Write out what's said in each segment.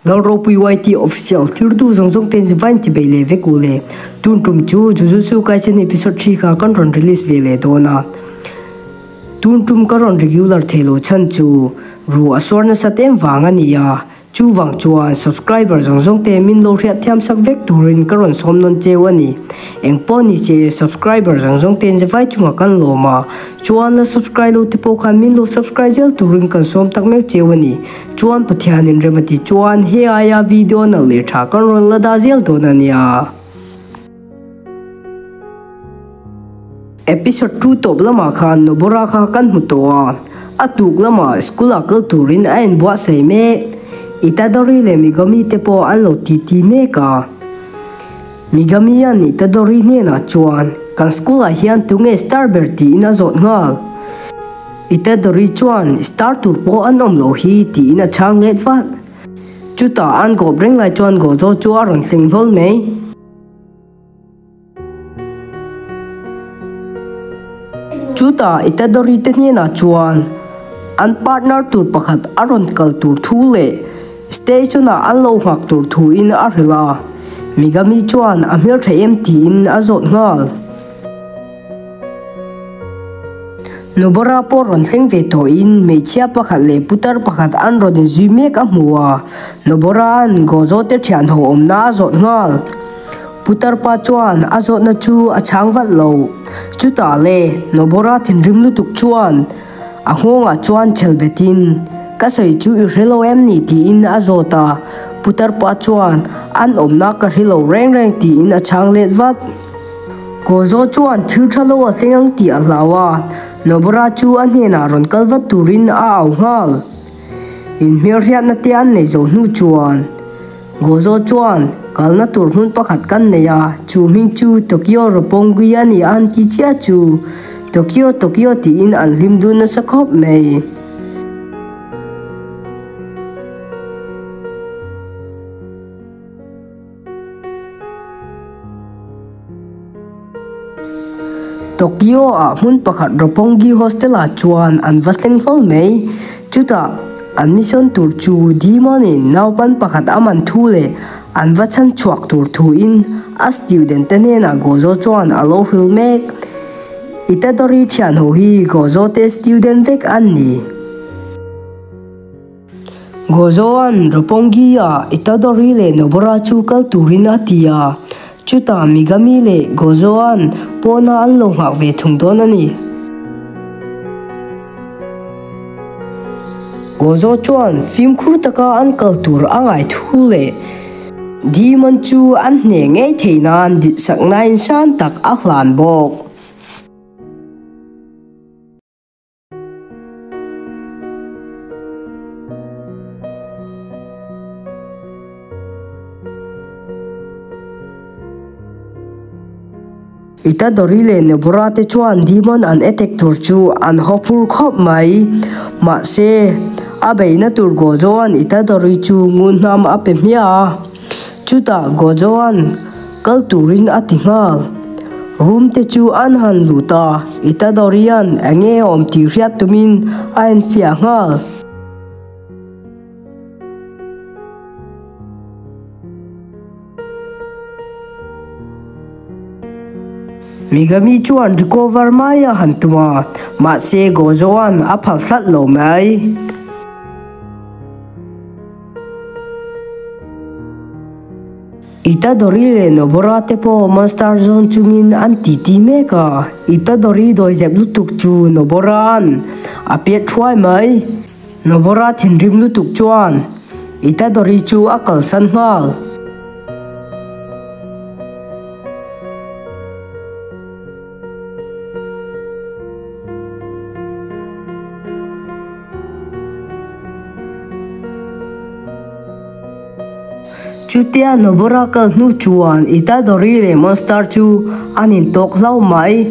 Lalropui YT Official thirtu zawng zawng ten vain chi bei leh vek u le. Tun tum chu Jujutsu Kaisen episode thi kha kan rawn release ve leh dawn a. Tun tum ka rawn regular thei lo chhan chu ru a suar nasat em vang a ni a. Chuvang chuan subscriber zawng zawng te min lo hriat thiam sak vek turin ka rawn sawm nawn cheu a ni. Eng pawh ni se subscriber zawng zawng ten vai chungah kan lawm a, chuan la subscribe lo te pawh khan min lo subscribe zel turin kan sawm tak meuh cheu a ni. Chuan Pathianin rem a ti chuan he aia video nalh leh tha kan rawn la dah zel dawn a nia. Episode 2 tawp lamah khan Nobara kha kan hmu tawh a, a tuk lamah school ah kal turin a inbuatsaih mek. Itadori leh Megami te pawh an lo titi mek a. Megami an Itadori hnenah chuan kan school ah hian tunge star ber tiin a zawt nghal. Itadori chuan star tur pawh an awm loh hi tiin a chhang let vat. Chutah an kawp reng lai chuan Gojo chu a rawn thleng hlawl mai. Chutah Itadori te hnenah chuan an partner tur pakhat a rawn kal tur thu leh station ah an lo nghak tur thu in a hrilh a. Megami chuan a hmeltha em tiin a zawt nghal. Nobara pawh rawn thleng ve tawhin hmeichhia pakhat leh putar pakhat an rawn inzui mek a hmu a. Nobara-a'n Gojo te thian ho awmna a zawt nghal. Putar pa chuan a zawhna chu a chhang vat lo. Chutah le, Nobara thinrim lutuk chuan a nghawngah chuan chhel betin, Ka sawi chu i hre lo em ni? tiin a zawt a. Putar pa chuan, An awmna ka hre lo reng reng tiin a chhang let vat. Gozo chuan thil tha lo a thleng ang tih a hlau a, Nobara chu a hnenah rawn kal vat turin a au nghal. Inhmelhriatna te an nei zo hnu chuan. Gozo chuan kalna tur hmun pakhat kan nei a, chu hming chu Tokyo Roppongi a ni a han ti chiah chu Tokyo Tokyo tiin an hlim dun nasa khawp mai. Tokyo ah hmun pakhat Roppongi hostel ah chuan an va thleng hlawl mai. Chutah an mission tur chu Demon in naupan pakhat a man thu leh an va chhan chhuak tur thu in a student te hnenah Gojo chuan a lo hrilh mek. Itadori thian ho hi Gojo te student vek an ni. Gozoan Roppongi ah Itadori leh Nobara chu kal turin a ti a, chutah Megami leh Gozoan pawna an lo nghak ve thung dawn a ni. Gozo chuan fimkhur taka an kal tur a ngai thu leh Demon chu an hneh ngei theih nan ditsakna insan tak a hlan bawk. Itadori leh Nobura te chuan Demon an attack tur chu an haw phur khawp mai. Mahse, a beihna tur Gojo-a'n Itadori chu ngun hnam a pe hmiah a. Chutah Gojo-a'n kal turin a ti nghal. Room te chu an han lut a, Itadori-a'n eng nge awm tih hriat tumin a enfiah nghal. Megami chuan recover mai a han tum a, mahse Gojo-a'n a phal hlat lo mai. Itadori leh Nobara te pawh Monster Zone chungin an titi mek a, Itadori dawizep lutuk chu Nobara-a'n a pet thuai mai. Nobara thinrim lutuk chuan Itadori chu a kalsan nghal. Chutia Nobara kal hnu chuan Itadori leh Monster chu an intawk hlau mai.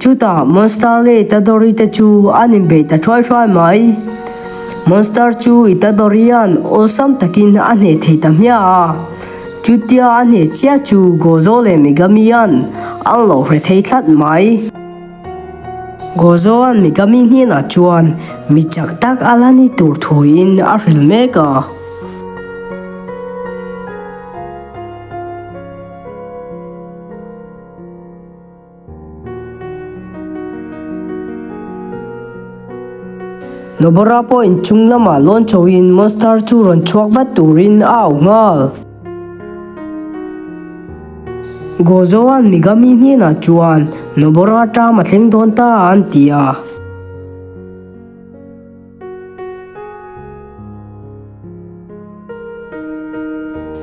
Chutah Monster leh Itadori te chu an inbeih ta thuai thuai mai. Monster chu Itadori-a'n awlsam takin a hneh thei ta hmiah a. Chutia a hneh chiah chu Gojo leh Megami-a'n an lo hre thei tlat mai. Gojo-a'n Megami hnenah chuan mi chak tak a la ni tur thuin a hrilh mek a. Nobara pawh inchung lamah lawn chhoin monster chu rawn chhuak vat turin a au nghal. Gozo-a'n Megami hnenah chuan Nobara ṭam a thleng dawn ta an ti a.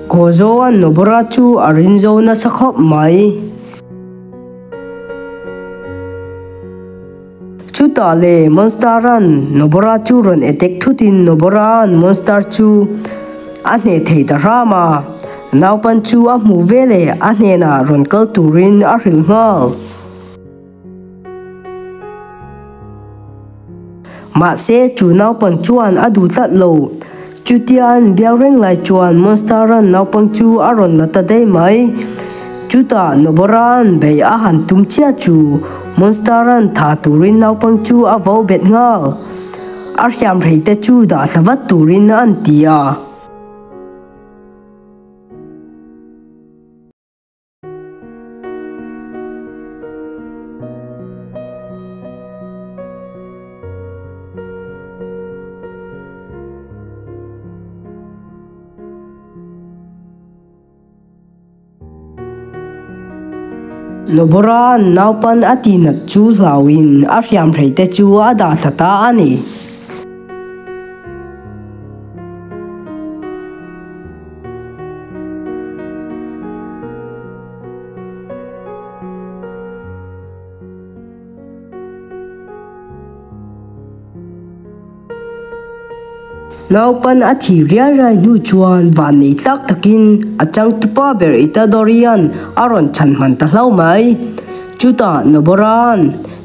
Gozo-a'n Nobara chu a rin zo nasa khawp mai. Chutah leh Monster-a'n Nobara chu rawn attack thutin Nobara-a'n Monster chu a hneh thei ta hram a. Naupan chu a hmuh veleh a hnenah rawn kal turin a hrilh nghal. Mahse, chu naupang chuan a duh tlat lo. Chutia an biak reng lai chuan Monster-a'n naupang chu a rawn la ta daih mai. Chutah Nobara-a'n beih a han tum chiah chu Monster-a'n tha turin naupang chu a vo bet nghal. A hriamhrei te chu dah thla vat turin an ti a. Nobara naupan a tihnat chu hlauin a hriamhrei te chu a dah thla ta a ni. Naupan a thih riai riai hnu chuan vannei tlak takin a changtupa ber Itadorian a rawn chhan hman ta hlo mai. Chutah Nobora'n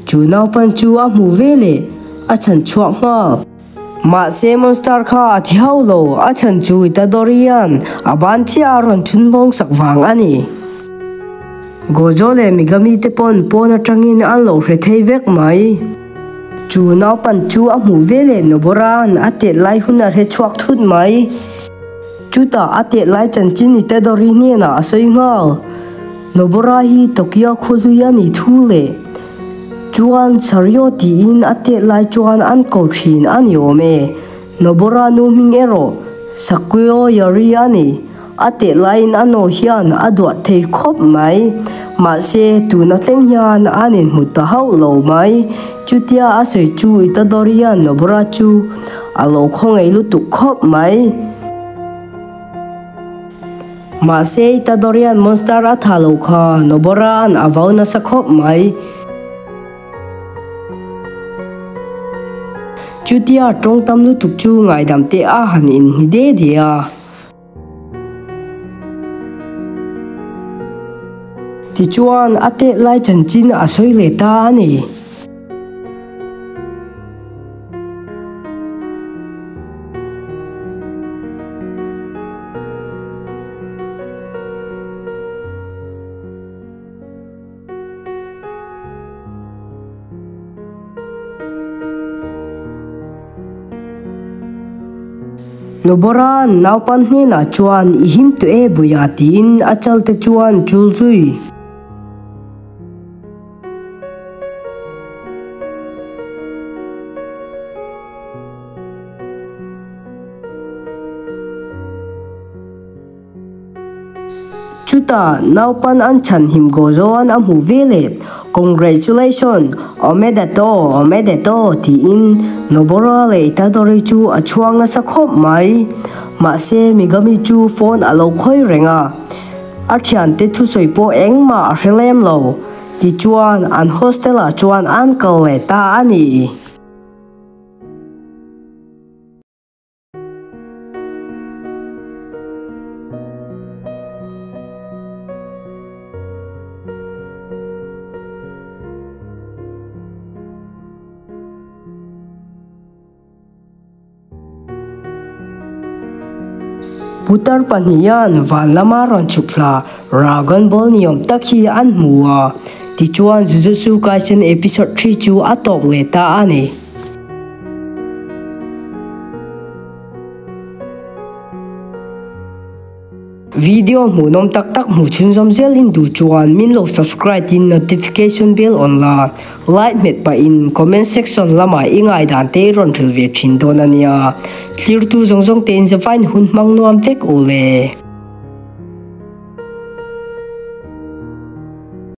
chu naupan chu a hmuh veleh a chhan chhuak nghal. Mahse monster kha a thi hauh lo, a chhan chu Itadorian a ban chiah a rawn chhun bawng sak vang a ni. Gojo leh Megami te pawn pawn atangin an lo hre thei vek mai. Chu naupan chu a hmuh veleh Nobora'n a tet lai hun a hre chhuak thut mai. Chutah a tet lai chanchin Itadori hnenah a sawi nghal. Nobara hi Tokyo khawhlui a nih thu leh chuan Sario tiin a tet lai chuan an ko thin a ni awm e. Nobara nu hming erawh Sakuyo Yori a ni. A tet laiin a nu hian a duat thei khawp mai. Mahse, tuna thleng hian an inhmu ta hauh lo mai. Chutia a sawi chu Itadori-a Nobara chu a lo khawngaih lutuk khawp mai. Mahse, Itadorian monster a tha lo kha Nobara-a'n a vau nasa khawp mai. Chutia tawng tam lutuk chu ngaidam te a han inhni de de a. Tichuan, a tet lai chanchin a sawi leh ta a ni. Nobara naupan hnenah chuan i him tawh e buia tiin a chal te chuan chul zui. Chutah naupan an chhanhim Gozo-a'n a hmuh veleh, Congratulations! Omedeto! Omedeto! tiin Nobora leh Itadori chu a chhuang nasa khawp mai. Mahse, Megami chu phone a lo khawi reng a, a thiante thusawi pawh engmah a hre lem lo. Tichuan, an hostel-ah chuan an kal leh ta a ni. Putar pahnihan van lama rawn chhuk thla Dragon Ball ni awm tak hi an hmu a, tichuan Jujutsu Kaisen episode 3 chu a tawp leh ta a ni. Video hmuhnawm tak tak hmuh chhunzawm zel in duh chuan min lo subscribe in notification bell on la, like hmet pah in comment section lamah i ngaihdan te i rawn hrilh ve thin dawn a nia. Thlirtu zawng zawng te in zavain hun hmang nuam vek u le.